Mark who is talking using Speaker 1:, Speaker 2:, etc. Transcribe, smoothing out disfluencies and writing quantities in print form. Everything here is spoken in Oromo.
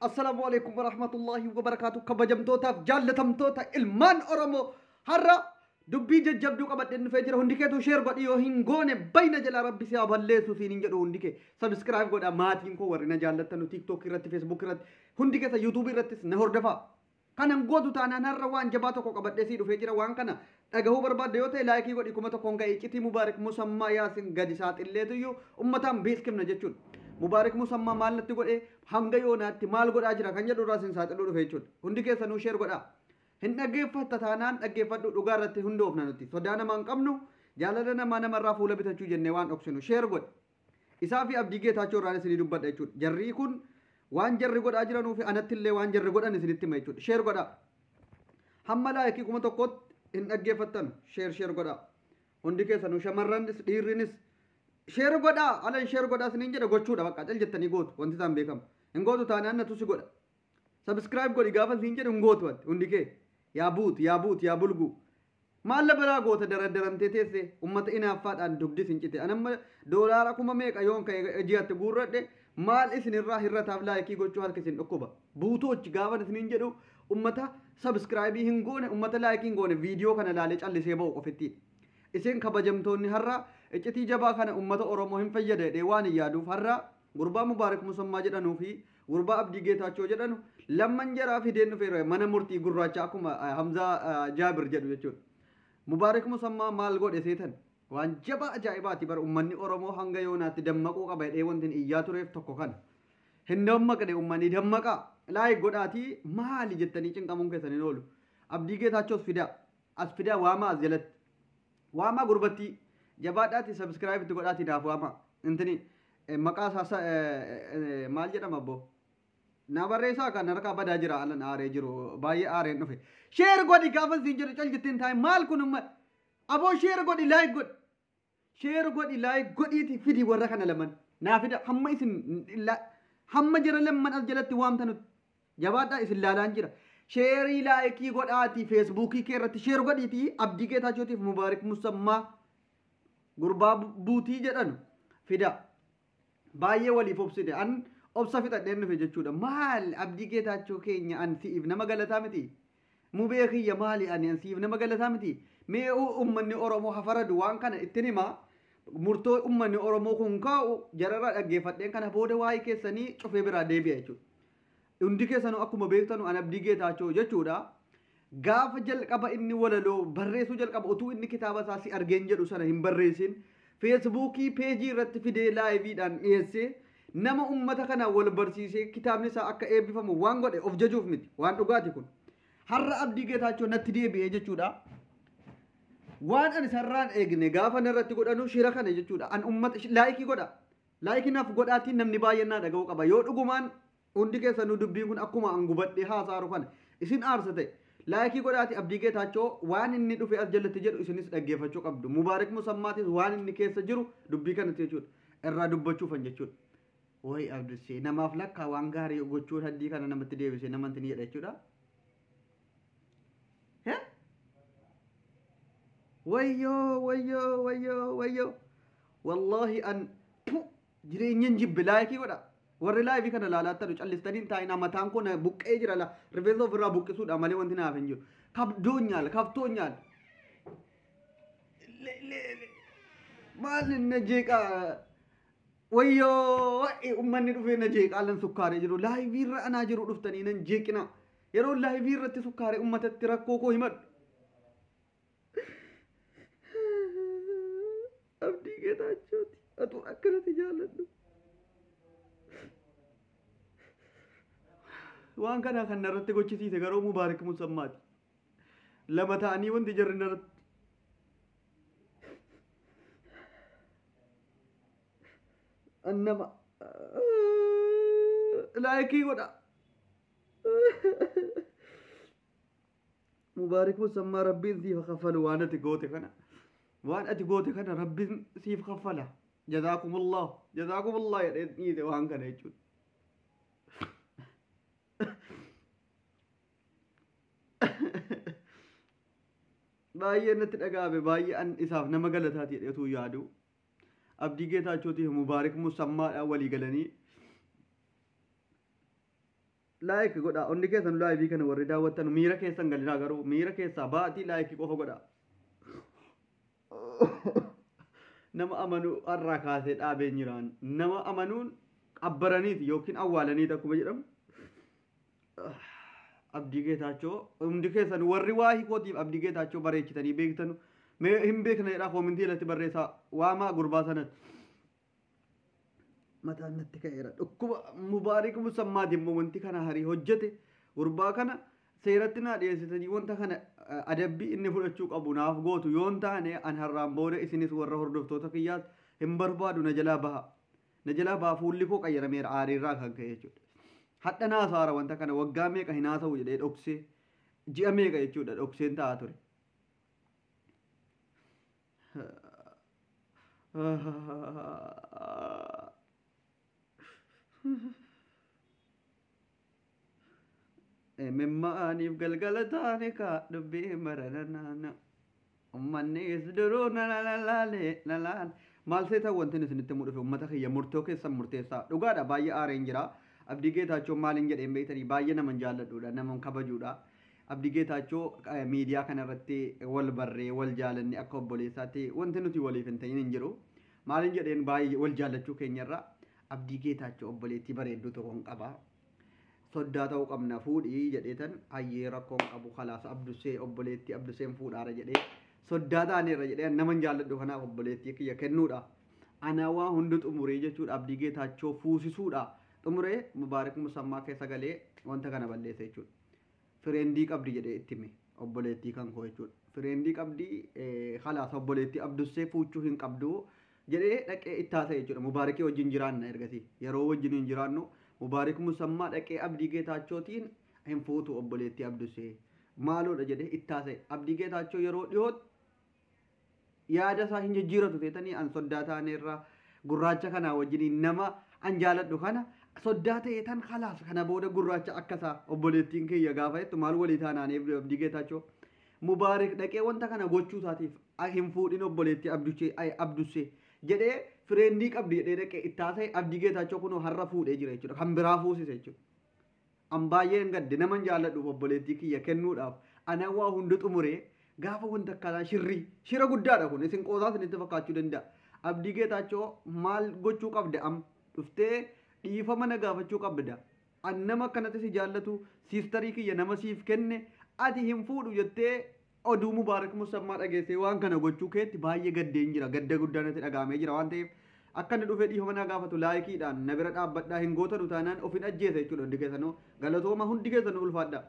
Speaker 1: Assalaamu alaikum warahmatullahi wabarakaatu. Kabajamtootaaf jaallatamtoota ilmaan Oromoo, har'a dubbii jajjabduu qabadheen dhufee jira. Hundi keetu share godhi, yoo hin goone bayna jalaa rabbi si haa balleessu siin hin jedhu. Hundi kee subscribe godha. Maatiin koo warri na jaallattanu TikTok irratti, Facebook irratti, hundi keessa YouTube irrattis na hordofaa. Kanan gootu taanaan har'a waan jabaa tokko qabadhee sii dhufee jira. Waan kana dhagahuu barbaadde yoo ta'e like godhi. 1000 ga'e. Iccitii Mubaarik Musammaa Yaasin gadi saaxilleetuyyuu ummataan beekimna jechuudha. Mubaarik Musammaa maal natti godhe, hanga yoonaatti maal godhaa jira kan jedhu irraa sin saaxiluu dhufe jechuudha. Hundi keessanuu share godhaa. Hin dhaggeeffatta taanaan dhaggeeffadhu, dhugaa irratti hundoofna nuti. Sodaa namaa hin qabnu, jaalala namaa namarraa fuula bitachuu jennee waan dhoksinu. Share godhi. Isaa fi Abdii Geetaachoo irraan isinii dubbadha jechuudha. Jarrii kun waan jarri godhaa jiranuu fi anatti illee waan jarri godhan isinitti hima jechuudha. Share godhaa. Hamma like 1000tti hin dhaggeeffattanu. Share share godhaa. Hundi keessanuu, shamarranis dhiirrinis share godhaa. Alan share godhaa isiniin jedha, gochuudha bakka cal jettanii gootu wanti isaan beekamu. Hin gootu taanaan natu si godha. Subscribe godhi gaafa isiin jedhu hin gootu ati hundi kee. Yaa buuti, yaa buuti, yaa bulguu. Maal biraa goota daraddaramtee teesse ummata inaaffaadhaan dugdi isin cite. Anamma doolaara kuma meeqa yoon ka'e ji'atti guurradhe maal isinirraa hirrataaf like gochuu harka isin dhukkuba. Buutoochi gaafa isiniin jedhu ummata subscribe hin goone, ummata like hin goone, viidiyoo kana laalee callisee ba'u qofittiin. Isin kabajamtoonni, har'a iccitii jabaa kana ummata Oromoo hin fayyada jedhee waan hin yaaduuf har'a gurbaa Mubaarak Musammaa jedhanuu fi gurbaa Abdii Geetaachoo jedhanu lamman jaraa fideen dhufeera mana murtii gurraacha akkuma Hamzaa Jaabir jedhu jechuudha. Mubaarak Musammaa maal godhe seetan? Waan jabaa ajaa'ibaati bara ummanni Oromoo hanga yoonaatti dammaquu qaba jedhee wanti iyyaa tureef tokko kana. Hin dammaqne ummanni, dammaqaa. Like godhaatii maali jettanii cinqamuun keessan hin oolu. Abdii Geetaachoos fidaa. As fidaa, waamaa, as jalatti. Waamaa gurbattii. Jabaadhaati subscribe itti godhaatii naaf waamaa. Intini maqaa isaa maal jedhama abbo? Na barreessaa kan harkaa badaa jira, alan aaree jiru, baay'ee aareen dhufe. Share godhi gaafa siin jedhu cal jetteen taa'e. Maal kun umma? Aboo, share godhi, like godhi. Share godhi, like godhiiti fidi warra kana laman. Naa fida, hamma isin hamma jara lamman as jalatti waamtanutti. Jabaadhaa, isin laalaan jira. Share like godhaatii Facebookii kee irratti share godhiitii Abdii Geetaachootiif Mubaarik Musammaa gurbaa buutii jedhanu fida. Baay'ee waliif obsite, an obsa fixadheen dhufe jechuudha. Maal Abdii Geetaachoo keenya, an si'iif nama galataa miti. Mubee kiyya, maali ani an si'iif nama galataa miti. Mee ummanni Oromoo hafaradu, waan kana ittiin himaa. Murtoo ummanni Oromoo kun kaa'u jararraa dhaggeeffadheen kana booda waa'ee keessanii cufee biraa deebi'a jechuudha. Hundi keessanuu akkuma beektanu an Abdii Geetaachoo jechuudha. Gaafa jalqaba inni walaloo barreessuu jalqaba, utuu inni kitaaba isaa si argeen jedhu sana hin barreessin, Facebookii page irratti fidee liveiidhaan dhiyeessee nama ummata kana wal barsiisee kitaabni isaa akka eebbifamu waan godhe of jajuuf miti, waan dhugaati kun. Har'a Abdii Geetaachoo natti deebi'ee jechuudha. Waan ani sarraan eegne gaafa narratti godhanu shira kana jechuudha. An ummata like godha. Like naaf godhaatiin namni baay'een naa dhaga'uu qaba. Yoo dhugumaan hundi keessanuu dubbiin kun akkuma an gubadhee haasaaru kana isin aarsa ta'e, like godhaati Abdii Geetaachoo waan inni dhufe as jalatti jedhu isinis dhaggeeffachuu qabdu. Mubaarik Musammaatis waan inni keessa jiru dubbii kanatti jechuudha. Irraa dubbachuufan jechuudha. Wayi Abdusee, namaaf lakkaa waan gaarii gochuun haddii kana namatti deebisee namatti ni jedha jechuudha. Wayyoo, wayyoo, wayyoo, wayyoo. Wallaahi an jireenyan jibbe. Like godha. Warri live kana laalattanu callistanii hin taa'in. Mataan koo na buqqee jira la, rifeensa ofirraa buqqisuudha malee wanti naaf hin jiru. Kabdoonyaal kaftoonyaal. Maal na jeeqaa? Wayyoo, ummanni dhufee na jeeqaa lan sukkaaree jiru. Live irra anaa jiru dhuftanii nan jeeqina. Yeroo live irratti sukkaaree ummatatti rakkoo koo himadhu. Abdii Geetaachooti. Atu akkanatti jaalladhu. Waan kana kan narratti gochisiise garuu Mubaarik Musammaati. Lama ta'anii wanti jarri narratti. Nama like godha. Mubaarik Musammaa, Rabbiin siif kaffalu waan ati goote kana. Waan ati goote kana Rabbiin siif kaffala. Jazaakumullah. Jazaakumullah jedhee dhiise waan kana jechuudha. Baay'ee natti dhaga'ame, baay'ee an isaaf nama galataati jedhee utuu yaadu. Abdii Geetaachootiif Mubaarik Musammaadhaan walii galanii. Like godhaa hundi keessan live kana warri daawwattan miira keessan galinaa garuu miira keessaa ba'atii like qofa godhaa. Nama amanuu har'aa kaasee dhaabeen jiraan. Nama amanuun qabbaraniiti yookiin awwaalaniiti akkuma jedhamu. Abdii Geetaachoo hundi keessan warri waa hiikootiif Abdii Geetaachoo bareechitanii beektanu mee hin beekna jedhaa koomintii irratti barreessaa waamaa gurbaa sanatti. Mataan natti ka'eera. Dhukkuba Mubaarik Musammaati immoo wanti kana harii hojjete gurbaa kana seeratti naa dhiyeessitanii wanta kana adabbii inni fudhachuu qabu naaf gootu yoo hin taane an har'aan booda isinis warra hordoftoota kiyyaas hin barbaadu na jalaa baha. Na jalaa baha fuulli koo qayyarameera aariirraa kan ka'e jechuudha. Hadha naasaara wanta kana waggaa meeqa hin haasa'u jedhee dhoksee ji'a meeqa jechuudha dhokseen taa'aa ture. Mimmaaniif galgala taane kaa dubbii marananaana. Ummannis duruu na lalaale lalaale. Maal seetan wantin isinitti himu dhufe ummata kiyya murtoo keessan murteessaa. Dhugaadha baay'ee aareen jira. Abdii Geetaachoo maaliin jedheen beektanii baay'ee naman jaalladhuudha naman kabajuudha. Abdii Geetaachoo miidiyaa kanarratti wal barree wal jaalanne akka obboleessaatti wanti nuti waliif hin ta'in hin jiru. Maaliin jedheen baay'ee wal jaallachuu keenyarra Abdii Geetaachoo obboleettii bareedduu tokkon qaba. Soddaa ta'uu qabna fuudhii jedheetan hayyee rakkoon qabu kalaas Abdusee obboleettii Abduseen fuudhaara jedhee soddaa taaneerra jedhee naman jaalladhu kanaaf obboleettii kiyya kennuudha. Anaa waa hundi xumuree jechuudha Abdii Geetaachoo fuusisuudha. Xumuree Mubaarik Musammaa keessa galee wanta kana balleessa jechuudha. Fireendii qabdi jedhee itti hime obboleettii kan koo jechuudha. Fireendii qabdi kalaas obboleettii Abdussee fuuchuu hin qabdu jedhee dhaqee itti haasa'e jechuudha. Mubaarikii wajjin jiraanna ergasii. Yeroo wajjin hin jiraannu Mubaarik Musammaa dhaqee Abdii Geetaachootiin hin fuutu obboleettii Abdusee. Maaloodha jedhee itti haasa'e. Abdii Geetaachoo yeroo dhiyootti yaada isaa hin jijjiiratu teetanii an soddaa taaneerra gurraacha kanaa wajjiniin nama an jaaladhu kana soddaa ta'e tan kalaas kana booda gurraacha akka isaa obboleettiin kiyya gaafa jettu maal walii taanaaniif Abdii Geetaachoo Mubaarik dhaqee wanta kana gochuu isaatiif hin fuudhin obboleettii Abduchee ay Abdussee jedhee fireendii qabdi jedhee dhaqee itti haasa'e Abdii Geetaachoo kunoo har'a fuudhee jira jechuudha kan biraa fuusise jechuudha. An baay'een gadde naman jaalladhuuf obboleettii kiyya kennuudhaaf ana waa hundi xumuree gaafa wanta akkanaa shirrii shira guddaadha kun isin qoosaa isinitti fakkaachuu danda'a. Abdii Geetaachoo maal gochuu qabda am dhuftee dhiifama na gaafachuu qabda. An nama akkanatti si jaallatu siistarii kiyya nama siif kenne ati hin fuudhu jettee oduu Mubaarak Musammaa dhageessee waan kana gochuu keetti baay'ee gaddeen jira. Gadda guddaa natti dhaga'amee jira waan ta'eef akka inni dhufee dhiifama naa gaafatu laayikiidhaan na bira dhaabbadhaa hin gootanu taanaan ofin ajjeesa jechuudha hundi keessanuu galatooma hundi keessanuu ulfaadhaa.